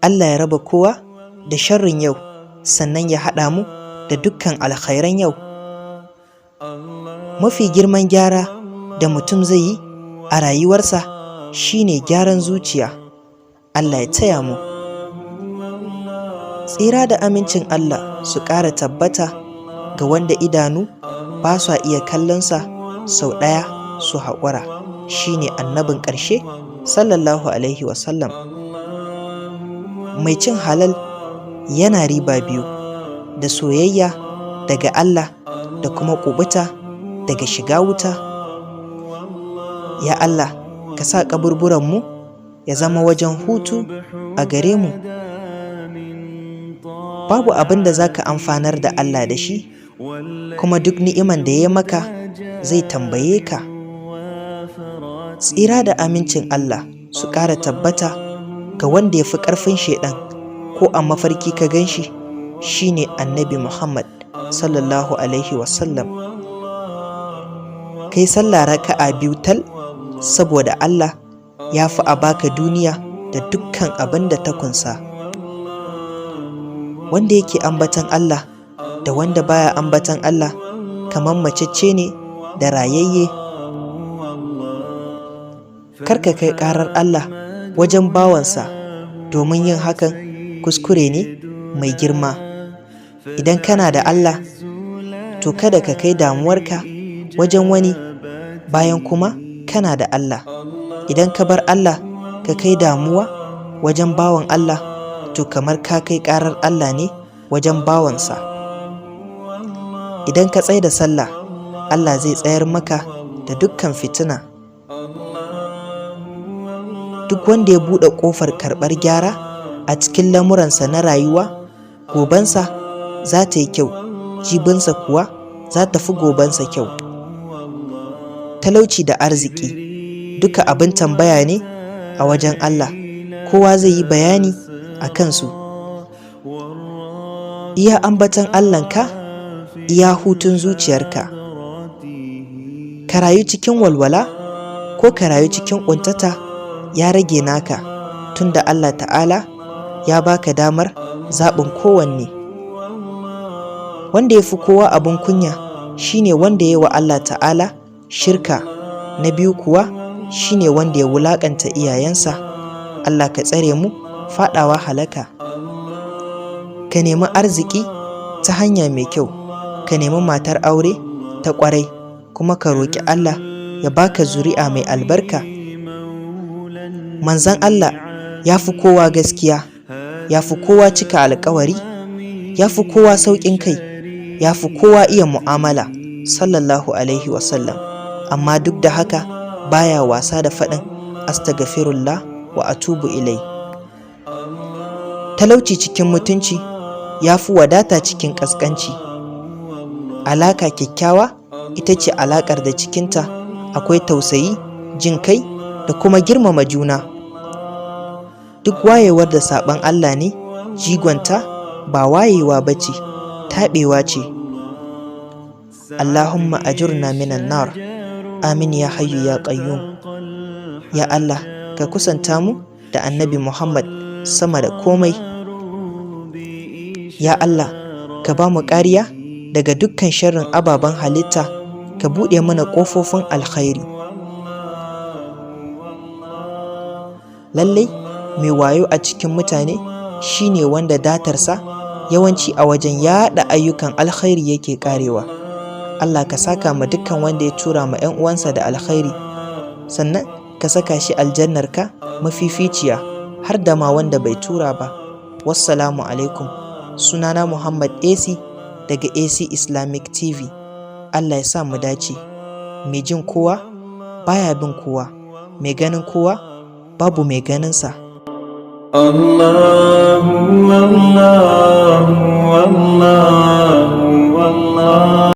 Allah ya raba kowa da sharrin yau, sannan ya haɗa mu da dukkan alkhairan yau. Mafi girman gyara da mutum zai yi a rayuwarsa shine gyaran zuciya. Allah ya taya mu. Tsira da amincin Allah su ƙara tabbata ga wanda idanu ba sa iya kallonsa sau ɗaya su haƙura, shine annabin ƙarshe, sallallahu alaihi wasallam. Mai cin halal yana riba biyu, da soyayya daga Allah da kuma kubuta daga shiga wuta. Ya Allah, ka sa kaburburanmu ya zama wajen hutu a gare mu. Babu abin da za ka amfanar da Allah da shi, kuma duk ni'iman da ya maka zai tambaye ka. Tsira da amincin Allah su ƙara tabbata ga wanda ya fi ƙarfin shaiɗan ko a mafarki ka gan shi, shine Annabi Muhammad, sallallahu alaihi wasallam. Kai sallah raka'a biyu tal saboda Allah ya fi a baka duniya da dukkan abin da ta kunsa. Wanda yake ambatan Allah da wanda baya ambatan Allah kamar macece ne da rayayye. Karka kai ƙarar Allah wajen bawansa, domin yin hakan kuskure ne mai girma. Idan kana da Allah, to kada ka kai damuwarka wajen wani, bayan kuma kana da Allah. Idan ka bar Allah ka kai damuwa wajen bawan Allah, to kamar ka kai ƙarar Allah ne wajen bawansa. Idan ka tsai da sallah, Allah zai tsayar maka da dukkan fitina. Duk wanda ya buɗe ƙofar karɓar gyara a cikin lamuransa na rayuwa, gobensa za ta yi kyau, jibinsa kuwa za ta fi gobensa kyau. Talauci da arziki duka abin tambaya ne a wajen Allah, kowa zai yi bayani a kansu. Iya ambatan Allahnka, iya hutun zuciyarka. Ka rayu cikin walwala ko ka rayu cikin ƙuntata ya rage naka, tunda Allah Ta'ala ya baka damar zaɓin kowanne. Wanda ya fi kowa abin kunya shine wanda ya yi wa Allah Ta'ala shirka, na biyu kuwa shine wanda ya wulaƙanta iyayensa. Allah ka tsare mu faɗawa halaka. Ka nemi arziki ta hanya mai kyau, ka nemi matar aure ta ƙwarai, kuma ka roƙi Allah ya baka zuri'a mai albarka. Manzon Allah ya fi kowa gaskiya, ya fi kowa cika alkawari, ya fi kowa sauƙin kai, ya fi kowa iya mu'amala, sallallahu alaihi wasallam. Amma duk da haka baya wasa da faɗin "Astaghfirullah wa atubu ilai". Talauci cikin mutunci ya fi wadata cikin ƙasƙanci. Alaka kyakkyawa ita ce alakar da cikinta akwai tausayi, jin kai da kuma girmama juna. Duk wayewar da saɓon Allah ne jigonta ba wayewa ba ce, taɓewa ce. Allahumma ajurna minan nar. Amin ya hayyu ya qayyum. Ya Allah, ka kusanta mu da Annabi Muhammad sama da komai. Ya Allah, ka ba mu kariya daga dukkan sharrin ababen halitta, ka buɗe mana ƙofofin alkhairi. Lallai mai wayo a cikin mutane shine wanda datarsa yawanci a wajen yaɗa ayyukan alkhairi yake ƙarewa. Allah ka saka ma dukkan wanda ya tura ma 'yan uwansa da alkhairi, sannan ka saka shi aljannarka mafificiya, har da ma wanda bai tura ba. Wassalamu alaikum. Sunana Muhammad AC daga AC Islamic TV. Allah ya sa mu dace. Mai jin kowa baya bin kowa, mai ganin kowa babu mai ganinsa. Allahu Allahu Allahu Allah.